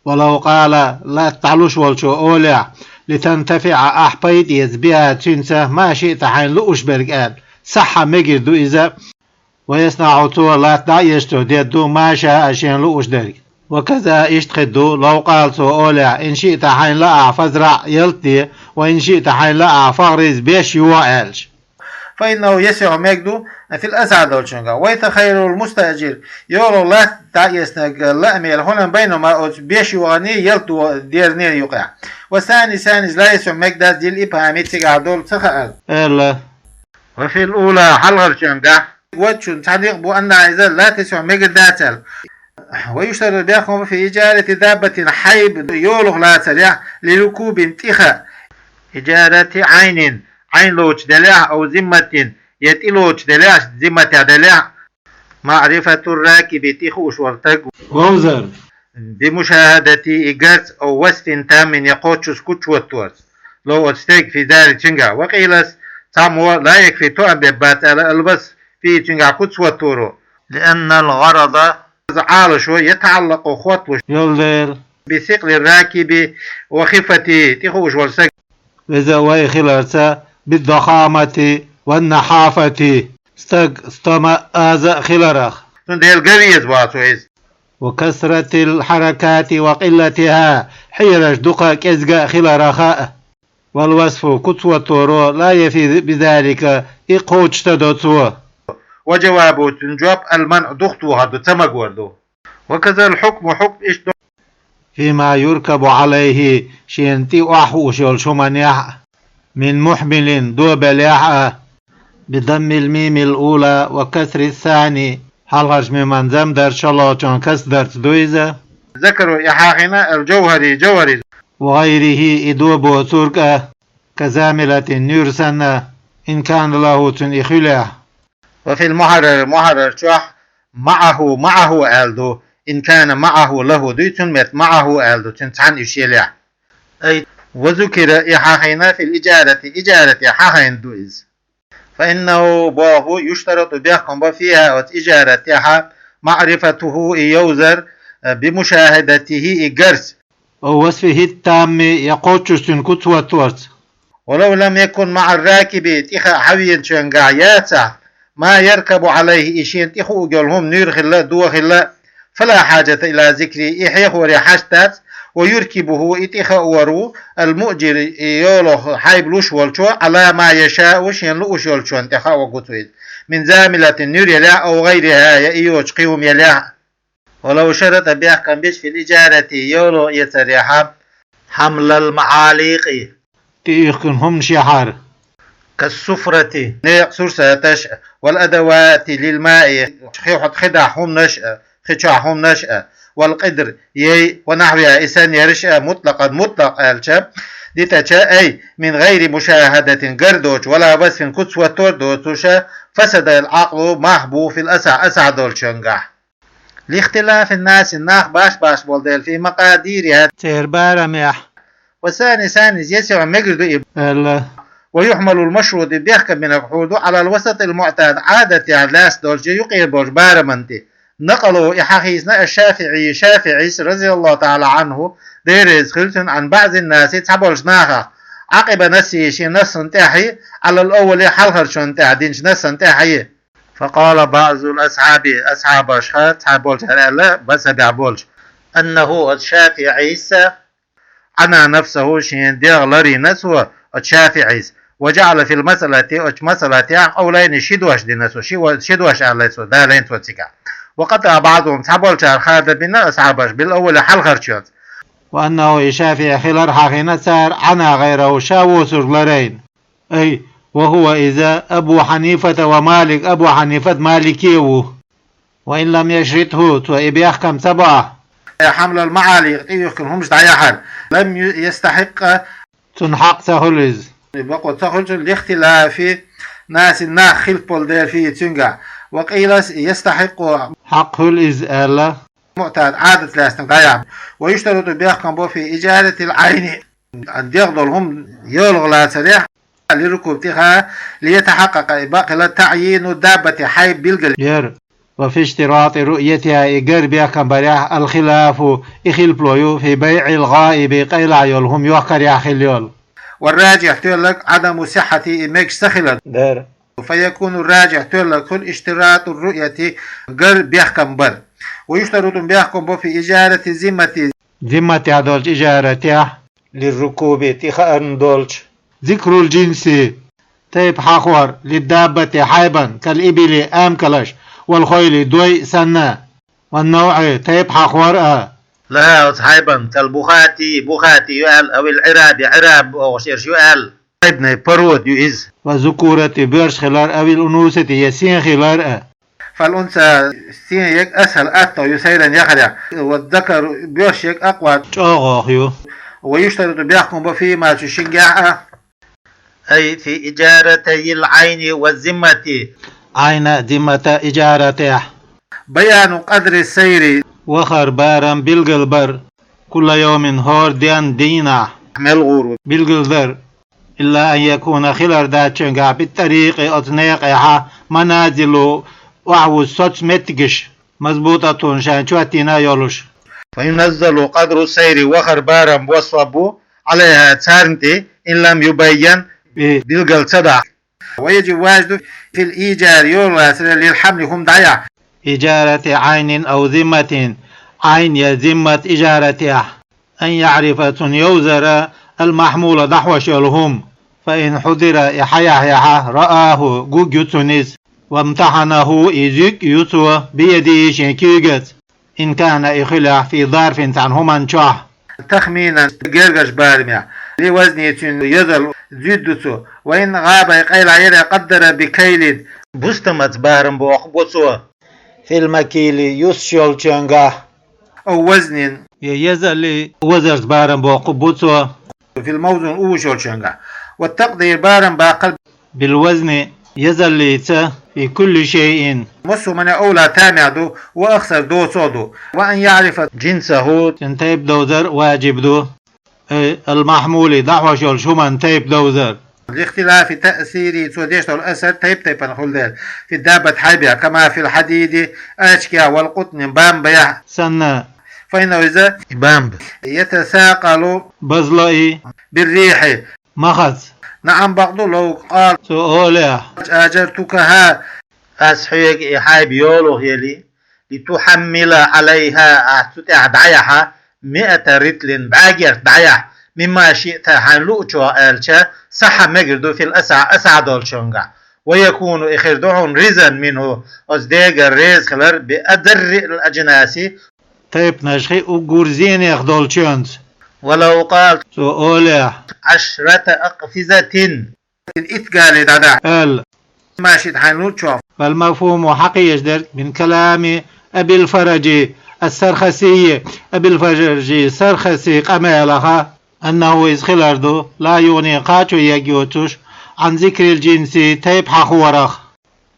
ولو قال латта дӀалуш волчо олехь لتنتفع ахь пайда эца بها цуьнца ما شئت хьайна лууш берг аьлла صح мегар ду иза ويصنع цо латта дӀаэшто дедду ما شاء шен лууш дерг. وكذا иштта хир ду, لو قال цо олехь, إن شئت хьайна лаахь فازرع ялта де, وإن شئت хьайна лаахь فاغرس беш йоха аьлча. فإنه يصح мегаргда في الأصح долчуьнгахь. ويتخير المستأجر йоло латта дӀаэцнарг лаамел хӀунан بينهما оцу беш йоханний ялта дерний юкъехь. والثاني ثاني لا يصح мегаргдац للإبهام цигахь долу ца хаар. Аьлла. وفي الأولى хьалхарчуьнгахь. وجه цхьа некъ бу أنها иза لا تصح мегаргдац аьлла. ويشترط бехкам في إجارة دابة хьайба йолах лацарехь لركوب тӀе хаа. إجارة عين Ӏайн лоцуш делехь, أو ذمة я тӀе лоцуш делехь, зимматехь делехь, معرفة الراكب тӀе хууш волу стаг, ووزر بمشاهدته и гарца, أو وصف تام я кхоччуш куц хӀотторца, لو оцу стеган في ذلك цуьнгахь. وقيل цхьаммо لا يكفي тоам беш бац аьлла الوصف فيه цуьнгахь куц хӀотторо, لأن الغرض Ӏалашо я تعلق хӀотталуш йолу дела. بثقل الراكب وخفته тӀе хууш волу стаг веза вай хиларца, بالضخامة والنحافة стаг стома аза а хиларах. Цундела ган веза вацо иза. وكثرة الحركات وقلتها хьераш дукха кӀезга а хилараха а. والوصف куц хӀотторо لا يفي بذلك и кхочуш ца до цо. وجوابه цуьнан жоп المنع духтухар ду, ца магор ду. وكذا الحكم хьукм иштта ду. فيما يركب عليه шена тӀе охьахууш йолчу хӀуманехь а. من محمل добелехь а. بضم الميم الأولى وكسر الثاني хьалхарчу миман зам дарца, шолгӀачунна каср дарца ду иза. ذكره и хьахийна الجوهري Жавхари. وغيره и до боцург а. كزاملة нуьйр санна, إن كان له цуьнан и хуьлехь. وفي المحرر Мухьаррар чохь معه معه аьлла ду, إن كان معه له дуй, цуьнан метта معه аьлла ду, цуьнан цхьаьна уьш елехь. أي وذكر и хьахийна في الإجارة, ижаратехь хьахийна ду иза. فإنه боху, يشترط бехкам бо فيها оцу ижаратехь معرفته и йовзар, بمشاهدته и гарца. أو وصفه التام я кхоччуш цуьнан куц хӀотторца. ولو لم يكن مع الراكب тӀе хаа хьавеначуьнгахь яцахь, ما يركب عليه и шена тӀе хууш йолу хӀума нуьйр хилла а, до хилла а, فلا حاجة إلى ذكره и хьехоре хьашт дац, ويركبه и тӀе хаар ву, المؤجر и йолах хьайба луш волчо, على ما يشاء шена лууш йолчунна тӀе хаа гуц ву иза. من زاملة нуьйр елехь, أو غيرها я и йоцу кхин хӀума елехь. ولو شرط бехкам беш في الإجارة йоло эцарехь, حمل المعالق тӀеихкина хӀуманаш яхьар, كالسفرة некъан сурсаташ а, والأدوات للماء хи хьо-, хи дахьа хӀуманаш а, хи чохь хӀуманаш а, والقدر яй, ونحوها и саннарш а, مطلقا мутлакъ аьлча, дитача, أي من غير مشاهدة гар доцуш, ولا وصف куц хӀоттор доцуш, فسد العقل мах бу في الأصح асахь долчуьнгахь. لاختلاف الناس нах баш-баш болу дела في مقاديرها церан барамехь. والثاني ثاني يصح мегар ду и аьлла. ويحمل المشروط и бехкам бинарг хьур ду على الوسط المعتاد Ӏадатехь лаьцна долчу юкъера болчу бараман тӀе. نقله и хьахийцина الشافعي ШафиӀис رضي الله تعالى عنه Дела реза хуьлда цунна عن بعض الناس цхьаболчу нахах عقب نصه шен нассана тӀаьхье على الأول хьалхарчунна тӀехь динчу нассана тӀаьхье. فقال بعض الأصحاب асхьабашха цхьаболчара аьлла, мазхабехь болчу, أنه оцу ШафиӀис Ӏана نفسه шен дегӀ ларйина цо, оцу ШафиӀис, وجعل في المسألة оцу масалатехь قولين ши дош дина цо, ши во-, ши дош аьлла цо, далийна цо цигахь. وقطع بعضهم цхьаболчара хадабина асхьабаш بالأول хьалхарчунца. وأنه и ШафиӀи хилар хьахийна цара عنا غيره ша воцург ларйина. أي وهو иза أبو حنيفة ومالك Абу Хьанифат, Малике ву. وإن لم يشرطه цо и бехкам ца бахь. حمل المعالق тӀеихкина хӀуманаш дӀаяхьар. لم ي-, يستحق цунна хьакъ ца хуьлу иза. Бакъо ца хуьлу цунна لاختلاف الناس нах хилпалла дела فيه цуьнгахь. وقيل يستحق хьакъ хуьлу иза аьлла. معتاد Ӏадат лаьцнарг дӀаяхьа. ويشترط бехкам бо في إجارة العين дегӀ долу хӀума йолах лацарехь لركوب тӀе хаа ليتحقق и бакъ хила تعيين الدابة хьайба билгал яр. وفي اشتراط رؤيتها и гар бехкам барехь الخلاف и хилпало ю في بيع الغائب къайлахь йолу хӀума йохкарехь хила йолу. والراجح тоьлларг عدم صحته и мегаш ца хилар дара. فيكون الراجح, тоьлларг хул, اشتراط الرؤية, гар бехкам бар. ويشترط, бехкам бу, في إجارة الذمة, зимматехь долчу ижаратехь, للركوب, тӀехаарна долчу, ذكر الجنس, тайпа хьахор, للدابة, хьайбан, كالإبل, амакалаш, والخيل, дой санна, والنوع, тайпа хьахор а, لها, оцу хьайбан, كالبخات, бухати ю аьлла, أو العراب, Ӏираб бохуш ерш ю аьлла. Хьайбанийн порода ю иза. والذكورة, боьрша хилар, أو الأنوثة, я сиха хилар а. فالأنثى, сиха ерг, أسهل, аттагӀа ю, سيرا, яхарехь. والذكر, боьрша ерг, أقوى, чӀогӀа гӀоьхь ю. ويشترط, бехкам бу, فيهما, цу шингехь а, أي في إجارتي العين والذمة, Ӏайна, зиммата ижаратехь, بيان قدر السير, вахар барам билгалбар, كل يوم, хӀора ден дийнахь, мел гӀур ву, билгалдар, إلا أن يكون, хилар дац цуьнгахь, بالطريق, оцу некъехьа, منازل, охьаву соцу меттигаш, مضبوطة, шайн чоттийна йолуш. فينزل قدر السير, вахар барам босса бу, عليها, царна тӀе, إن لم يبين, и билгал ца дахь. ويجب, важиб ду, في الإيجار, йолу лацара, للحمل, хӀума дӀаяхьа, إجارة عين أو ذمة, Ӏайн я зиммат ижаратехь, أن يعرف, цунна йовзара, المحمول, дӀахьош йолу хӀума. فإن حضر, и хьаяхьехьа, رآه, гуг ю цунна иза, وامتحنه, и зуьг ю цо, بيده, шен куьйгаца, إن كان, и хилахь, في ظرف, цхьана хӀуманна чохь. تخمينا, гергарчу барамехь, لوزنه, цуьнан езал зуьд ду цо. وإن غاب, и къайлахь яра, قدر بكيل, бустамца барам боккху бу цо. في المكيل, юсуш йолчуьнгахь, أو وزن, я езаллий, вазарца барам боккху бу цо. في الموزون, увуш йолчуьнгахь. والتقدير, барам баккхар, بالوزن, езаллица, في كل شيء, массо а хӀуманехь, أولى, тамехь ду, وأخسر, доцург ду. وأن يعرف جنسه, цуьнан тайпа довзар важиб ду. Э, المحمول, дӀахьош йолчу хӀуманан тайпа довзар. لاختلاف تأثيره, цо деш долу асар тайп-тайпана хуьлу дела, في الدابة, хьайбехь, كما في الحديد, ачкехь, والقطن, бамбехь, санна. فإنه, иза, и бамба, يتثاقل, базло и, بالريح, махаца. نعم, бакъду, لو قال, цо олехь, أجرتكها, ас хьоьга и хьайба йолуш елий, لتحمل عليها, ахь цу тӀехь дӀаяхьа, مائة رطل, бӀе герт дӀаяхьа, مما شئت, хьайна луучух аьлча, صح, мегар ду, في الأصح, асахь долчуьнгахь. ويكون, и хир ду хьуна, رضا منه, оцу дегара реза хилар, بأضر الأجناس, тайпанашхи уггар зенех долчуьнца. ولو قال, цо олехь, عشرة أقفزة, итт гали дӀадахьа, аьлла, مما شئت, хьайна луучух. فالمفهوم, хьакхеташ дерг, من كلام أبي الفرج السرخسي, Абил-Фаржи Сархаси къамелах, أنه, иза хилар ду, لا يغني, кхачо ерг йоцуш, عن ذكر الجنس, тайпа хьахорах.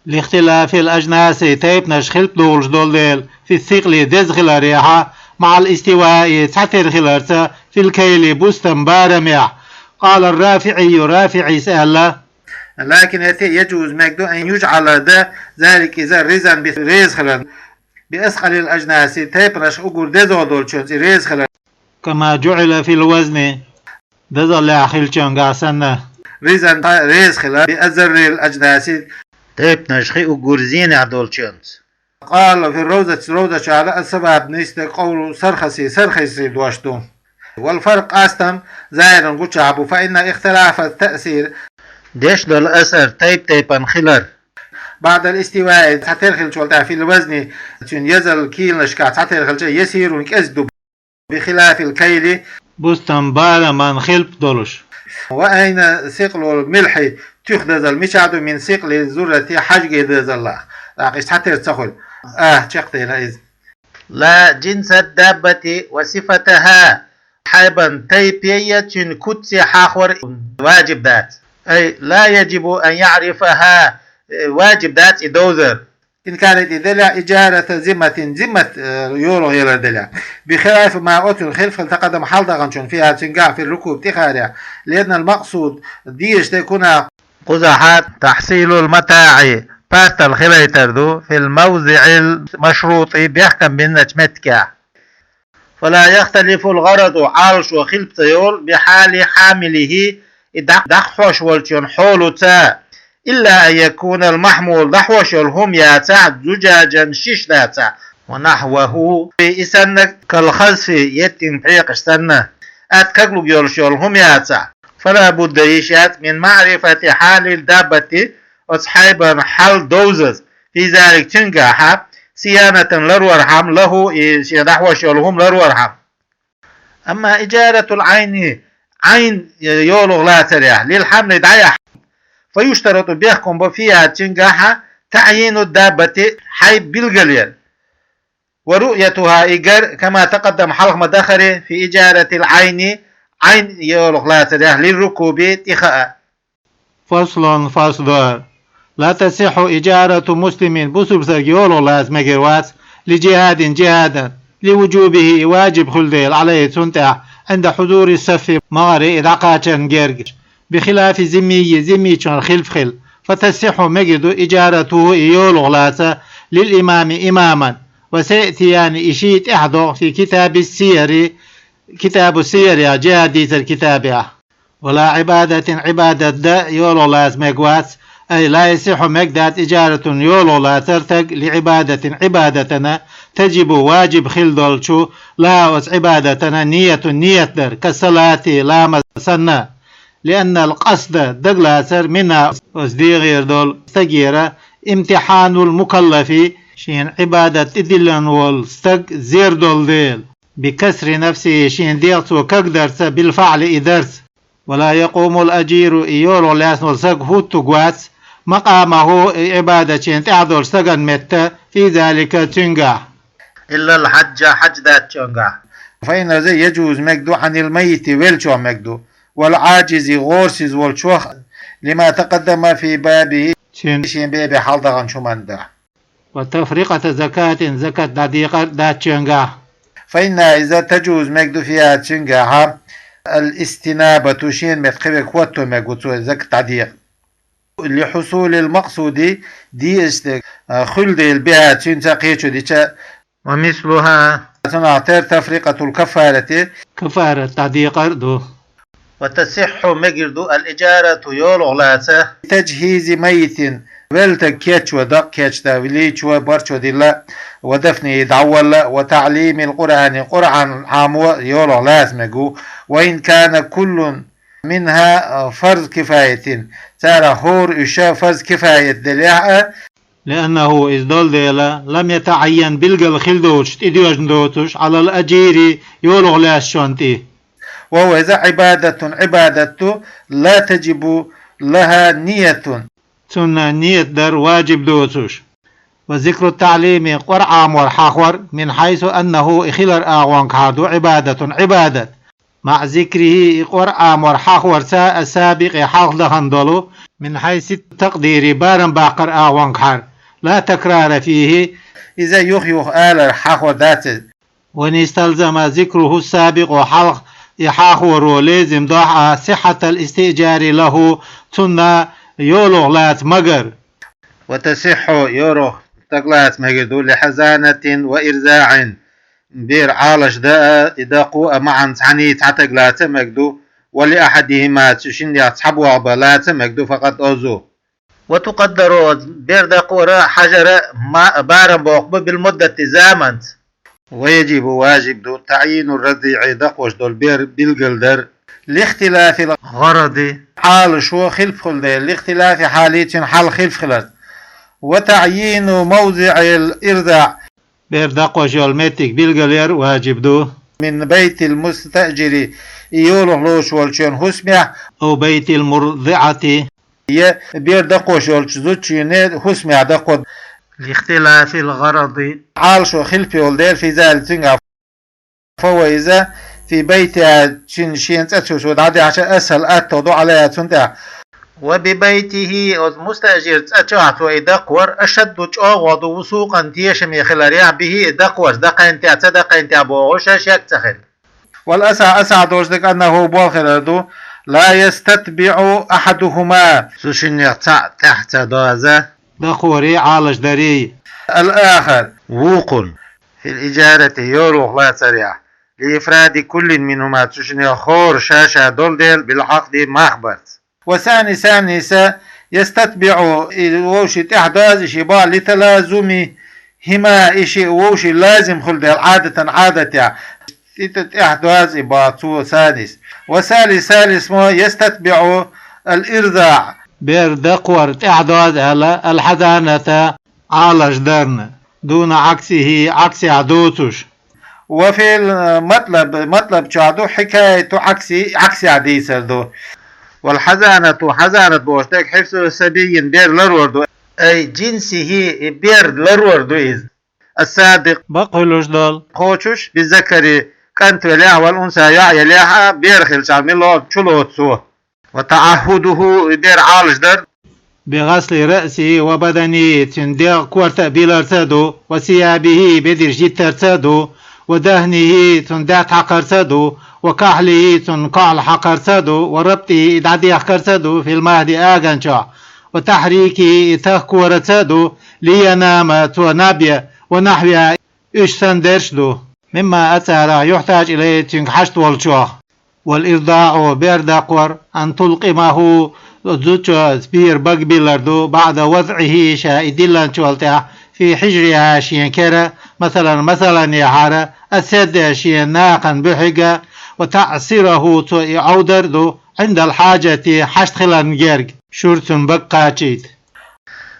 لاختلاف الأجناس, тайпанаш хилпа долуш долу дела, في الثقل, деза хиларехьа, مع الاستواء, цхьатера хиларца, في الكيل, бустам барамехь. قال الرافعي, РафиӀис аьлла: لكن, хӀетте а, يجوز, мегар ду, أن يجعل, дан ذلك, иза, رضا, реза хилар, بأثقل الأجناس, тайпанаш уггар дезо долчуьнца и реза хилар. كما جعل في الوزن, дезаллехь хиллачуьнгахь санна. رضا, реза хилар, بأضر الأجناس, тайпанашхи уггар зенехь долчуьнца. قال في الروضة, Ровза чу аьлла: الصواب, нийса дерг, قول السرخسي, Сархаси дош ду. والفرق, къастам, ظاهر, гучахь бу, فإن اختلاف التأثير, деш долу асар тайп-тайпана хилар, بعد الاستواء, цхьатера хиллачул тӀаьхьа, في الوزن, цуьнан езал килошкахь цхьатера хилча, يسير, кӀезиг ду, بخلاف الكيل, бустам бараман хилпа долуш. وأين ثقل الملح, туьха дезал мичахь ду, من ثقل الذرة, хьаьжкӀе дезаллах. ТӀаккха иштта цхьатера ца хуьлу. А, чекхдина иза. لا جنس الدابة وصفتها, хьайбан тайпе я цуьнан куцци хьахор важиб дац. أي لا يجب أن يعرفها, важиб дац и довзар. إن كانت, и делахь, إجارة ذمة, зиммат, э, йолуш елар делахь. بخلاف ما, оцунна хилаф хила, تقدم, хьалдаханчунна, فيها, цуьнгахь, في الركوب, тӀехарехь. لأن المقصود, дезаш дерг хӀун ду? Кхузахь تحصيل المتاع, пастал хилийтар ду, في الموضع المشروط, бехкам бинчу меттигехь. فلا يختلف الغرض, Ӏалашо хилпа ца йолу, بحال حامله, и дӀа-, дӀахьош волчун хьолаца, إلا أن يكون المحمول, дӀахьош йола хӀума яцахь, زجاجا, шиша лацахь, ونحوه, и санна, كالخزف, еттин пхьекъаш санна, атта каглуш йолаш йола хӀума яцахь. فلا بد, йиш яц, من معرفة حال الدابة, оцу хьайбан хьал довзаза, في ذلك, цуьнгахьа, صيانة, ларорхьама, له, и шен дӀахьош йолу хӀума ларорхьама. أما إجارة العين, Ӏайн йолах лацарехь, للحمل, дӀаяхьа, فيشترط, бехкам бо, فيها, цуьнгахьа, تعيين الدابة, хьайба билгалъяр, ورؤيتها, и гар, كما تقدم, хьалха ма дахаре, في إجارة العين, Ӏайн йолах лацарехь, للركوب, тӀехаа. فصل, фасл дар. لا تصح إجارة مسلم, бусулба стаг йолах лаца мегар вац, لجهاد, джихӀадана, لوجوبه, и ваджиб хуьлу дела, عليه, цунна тӀехь, عند حضور الصف, магӀаре и дӀакхачарна герга, بخلاف الذمي, зиммичун хилаф хила. فتصح, мегар ду, إجارته, и йолах лаца, للإمام, имамана. وسيأتيان, и шиъ тӀаьхьа догӀу, في كتاب السير, Китабу Сияр яхачу джихӀад дийцаран китабехь. ولا عبادة, Ӏибадат дан йолах лаца мегар вац, أي لا يصح, мегар дац, إجارة, йолах лацар стаг, لعبادة, Ӏибадатана, تجب, ваджиб хила долчу, لها, оцу Ӏибадатана, نية, ният дар, كالصلاة, ламаз санна. لأن القصد, дагалацар, منها, оцу дегӀера долу стагера, امتحان المكلف, шена Ӏибадат тӀедиллина волу стаг зер долу дела. بكسر نفسه, шен дегӀ цо кагдарца, بالفعل, и дарца. ولا يقوم الأجير, и йолах лаьцна волу стаг хӀуттург вац, مقامه, и Ӏибадат шена тӀехь долчу стагана метта, في ذلك, цуьнгахь. إلا الحج, хьаьж даччуьнгахь. فإن, иза, يجوز, мегар ду, عن الميت, веллачух мегар ду, والعاجز, гӀорасиз волчух, لما تقدم في بابه, цуьнан шен бебехь хьаладаханчу хӀуманна тӀехь. وتفرقة زكاة, закат дӀадекъар даччуьнгахь. فإنها, иза, تجوز, мегар ду, فيها, цуьнгахьа, الاستنابة, шена метта кхин верг хӀотто мегар ву цо закат дӀадекъа. لحصول المقصود, дезаш дерг, а, хуьлу дела, بها, цуьнца, кхечо дича. ومثلها, цунах тера, تفرقة الكفارة, кафарат дӀадекъар а ду. وتصح, мегар ду, الإجارة, йолах лаца, لتجهيز ميت, велла стаг кечван, дакъа кечдан, лийчо, барчо дилла, ودفنه, дӀавалла, وتعليم القرآن, Къуръан Ӏамо йолах лаца мегар ву, وإن كان كل منها فرض كفاية, царах хӀора уьш фарз кифаят делахь а, لأنه, иза долу дела, لم يتعين, билгал хила доцуш, тӀедоьжна доцуш, على الأجير, йолах лаьцначунна тӀе. وهو, иза, عبادة, Ӏибадат ду, لا تجب لها نية. Цунна ният дар ваджиб доцуш. وذكر التعليم, Къуръан Ӏамор хьахор, من حيث أنه, и хилар агӀонгахьара ду, عبادة, Ӏибадат. مع ذكره, и Къуръан Ӏамор хьахорца, السابق, хьалха дахана долу, من حيث التقدير, барам баккхар агӀонгахьара, لا تكرار فيه, иза юх-юха алар хьахор дац иза. وإن استلزم ذكره السابق, хьалха и хьахоро лезим дохь а, صحة الاستئجار له, цунна йолах лаца магар. وتصح, йолах стаг лаца мегар ду, لحضانة وإرضاع, бер Ӏалаш дан а, и дакъо а, معا, цхьаьний, цхьа стаг лаца а мегар ду, ولأحدهما, цу шиннех цхьа болх бан лаца а мегар ду, فقط, оззо. وتقدر, бер дакъора, хьажара, ма-, барам боккху бу, بالمدة, заманца. ويجب, ваджиб ду, تعيين الرضيع, дакъош долу бер билгалдар, لاختلاف الغرض, Ӏалашо хилаф хуьлу дела, لاختلاف حاله, цуьнан хьал хилаф хиларца. وتعيين موضع الإرضاع, бер дакъош йолу меттиг билгалъяр ваджиб ду. من بيت المستأجر, и йолах лоцуш волчун хӀусамехь, أو بيت المرضعة, я бер дакъош йолчу зудчун хӀусамехь дакъо. لاختلاف الغرض, Ӏалашо хилаф йолу дела, في ذلك, цуьнгахь. فهو, иза, في بيتها, цуьнан шен цӀа чу цо дӀадаьхьча, أسهل, аттагӀа ду, عليها, цунна тӀехь. وببيته, оцу мустаъжиран цӀа чохь цо и дакъор, أشد, чӀогӀа ду, وثوقا, тешаме хиларехь, به, и дакъорца, дакхайна тӀехь, ца дакхайна тӀехь бохуш, шек ца хилла. والأصح, асахь долуш дерг, أنه, бохург хилар ду, لا يستتبع أحدهما, цу шиннех цхьаъ тӀаьхьа ца доза, дакъорий, Ӏалашдарий, الآخر, вукхунна, في الإجارة, йолах лацарехь, لإفراد كل منهما, цу шиннех хӀора ша-ша долу дела, بالعقد, мах барца. والثاني, санниса, يستتبع, и вовши тӀаьхьа доаз и ши бӀа, لتلازمهما, и ши вовши лазим хила дела, عادة, Ӏадатехь. И тӀа-, тӀаьхьа доаз и бӀа цо, ثاني. والثالث, ثالث мо, يستتبع الإرضاع, бер дакхор тӀаьхьа доаз аьлла, الحضانة, Ӏалаш дарна, دون عكسه, Ӏаксехь доцуш. وفي المطلب, матлаб чохь ду, حكاية عكس, Ӏаксехь дийцар ду. والحضانة, хьазанат бохуш дерг, حفظ صبي, бер ларор ду, أي جنسه, и бер ларор ду иза, الصادق, бакъ хуьлуш долу, кхочуш, بالذكر, кӀант велехь, والأنثى, йоӀ елехь а, бер хилчахь мила чулоцу цо. وتعهده, и бер Ӏалаш дар, بغسل رأسه وبدنه, цуьнан дегӀ корта а бийларца а ду, وثيابه, бедарш йиттарца а ду, ودهنه, цуьнан даьтта хьакхарца а ду, وكحله, цуьнан кохьла хьакхарца а ду, وربطه, и дӀадехкарца а ду, في المهد, агӀончохь, وتحريكه, и тахка корца а ду, لينام, цо наб ян, ونحوها, уьш санна дерш а ду, مما, царах, يحتاج إليه, цуьнга хьашт волчух. والإرضاع, бер дакхор, أن تلقمه, зудчо бер бага биллар ду, بعد وضعه, ша и диллинчул тӀаьхьа, في حجرها, шен кера, مثلا, масалан, яхьара, الثدي, шен нахана буьхьиг а, وتعصره, цо и Ӏовдар а ду, عند الحاجة, хьашт хиларна герга, шура цунна бага кхачийта.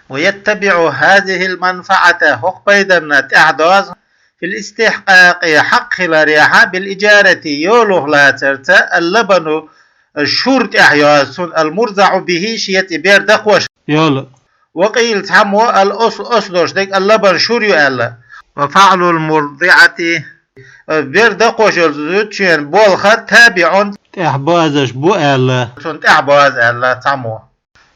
ويتبع هذه المنفعة, хӀокху пайданна тӀаьхьа доаз, في الاستحقاق, хьакъ хиларехь, بالإجارة, йолах лацарца, اللبن, шура тӀаьхьа йоаз цунна, المرضع به, шеца и бер дакхош йолу. وقيل, цхьаммо, الأصل, أصل долуш дерг, اللبن, шура ю аьлла. وفعل المرضعة, бер дакхош йолчу зудчун болх а, تابع, тӀаьхьа боазаш бу аьлла, цунна тӀаьхьа боаз аьлла цхьаммо.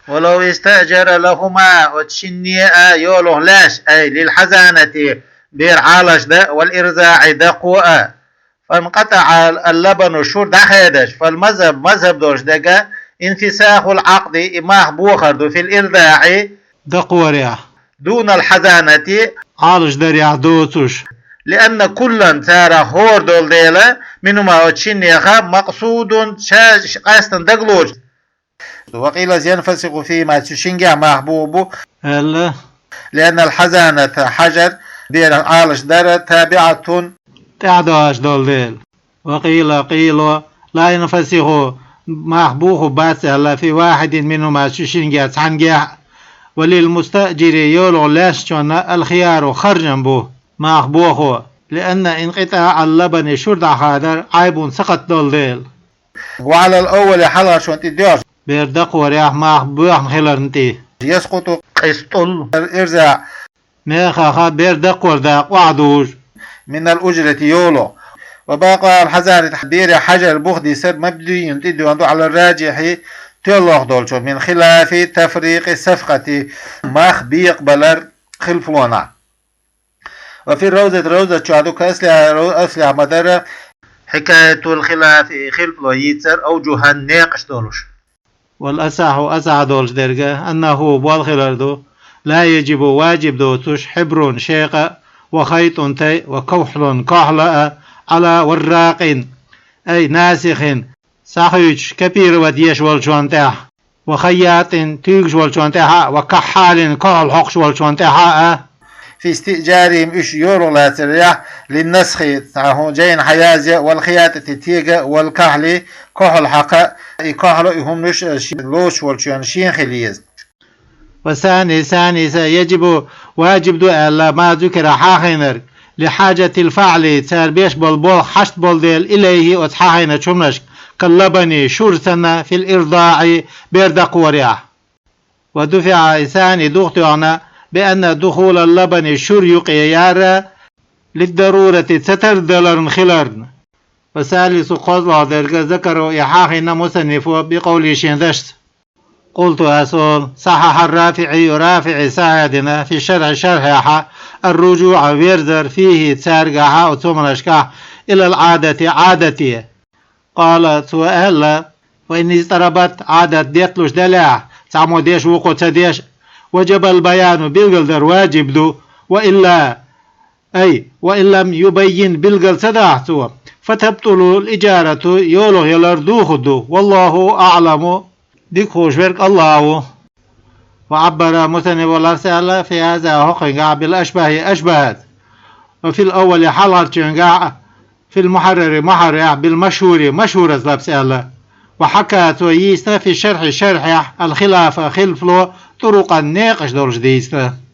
ولو استأجر لهما, оцу шинне а йолах лаьш, أي للحضانة, бер Ӏалаш дан, والإرضاع, дакхо а, فانقطع اللبن, шура дӀахедаш, فالمذهب, мазхӀаб долуш дерг, انفساخ العقد, и мах бохар ду, في الإرضاع, дакхорехь, دون الحضانة, Ӏалаш дарехь доцуш. لأن كلا, царах хӀора долу дела, منهما, оцу шиннех, مقصود, ша къаьстина дагалоцуш. وقيل ينفسخ فيهما, цу шингех мах боху бу аьлла, لأن الحضانة, хьажар, бер Ӏалаш дар, تابعة, тӀаьхьадоьжна долу дела. وقيل, къийла, لا ينفسخ, мах боху бац аьлла, في واحد منهما, цу шингех цхьаьнгех а. وللمستأجر, йолах лаьшначунна, الخيار, харжам бу, мах бохо, لأن انقطاع اللبن, шура дӀахадар, عيب, сакхат долу дела. وعلى الأول, хьалхарчунна тӀе доьжна, бер дакхорехь мах боьхна хиларна тӀе, يسقط, къистал, الإرضاع, мехах бер дакхор дакъа охьадужу, من الأجرة, йолах. وبقاء الحضانة, бере хьажар, бух дисар, مبني, тӀедоьгӀна ду, على الراجح, тоьлларх долчуьра, من خلاف تفريق الصفقة, мах бекъабалар хилфонехь. وفي الروضة, ровзат чохь ду, كأصلها, ров-, аслехь ма-дарра, حكاية الخلاف, хилфо йийцар, أوجها, некъаш долуш. والأصح, асахь долуш дерг, أنه, болх хилар ду, لا يجب, важиб доцуш, حبر, шекъа, وخيط, тай, وكحل, кохьла а, على وراق, أي ناسخ, схьахуьйцуш, копировать еш волчунна тӀехь, وخياط, туьйгуш волчунна тӀехь а, وكحال, кохьла хьокхуш волчунна тӀехь а, في استئجارهم, уьш йолах лацарехь, للنسخ, цхьа хӀун жайна хьаязъян, والخياطة, тега, والكحل, кохьла хьакха, и кохьла, и хӀуманаш, э, шен лоцуш волчунна шена хила еза. والثاني, ثاني, يجب, важиб ду аьлла, ما ذكر, хьахийнарг, لحاجة الفعل, цара беш болу болх хьашт болу дела, إليه, оцу хьахийначу хӀуманашка, كاللبن, шура санна, في الإرضاع, бер дакхорехь. ودفع, и ثاني духатоьхна, بأن دخول اللبن, шура юкъе яр, للضرورة, ца тардаларна хиларна. والثالث, кхозлагӀа дерг, ذكره, и хьахийна, مصنفо, بقوله, шен дашца. قلت, ас олу, صحح الرافعي, РафиӀи сахьихь дина, في الشرح, шархьехь, الرجوع, верзар, فيه, цаьргахь, оцу хӀуманашкахь, إلى العادة, Ӏадате. قال, цо аьлла, وإن اضطربت, Ӏадат детталуш делахь, цхьаммо деш, вукхо ца деш, وجب البيان, билгалдар важиб ду, وإلا, أي وإن لم يبين, билгал ца дахь цо, فتبطل الإجارة, йолах ялар духур ду, والله أعلم, дика хууш верг АллахӀ ву. وعبر متنوع لفظ في هذا хӀокхуьнгахь بالأشبه أشبهت. وفي الأول хьалхарчуьнгахь في المحرر محرر بالمشهور مشهورة لفظ. وحكى цо йийцина في الشرح шархьехь الخلاف хилфло طرقا некъаш долуш дийцина.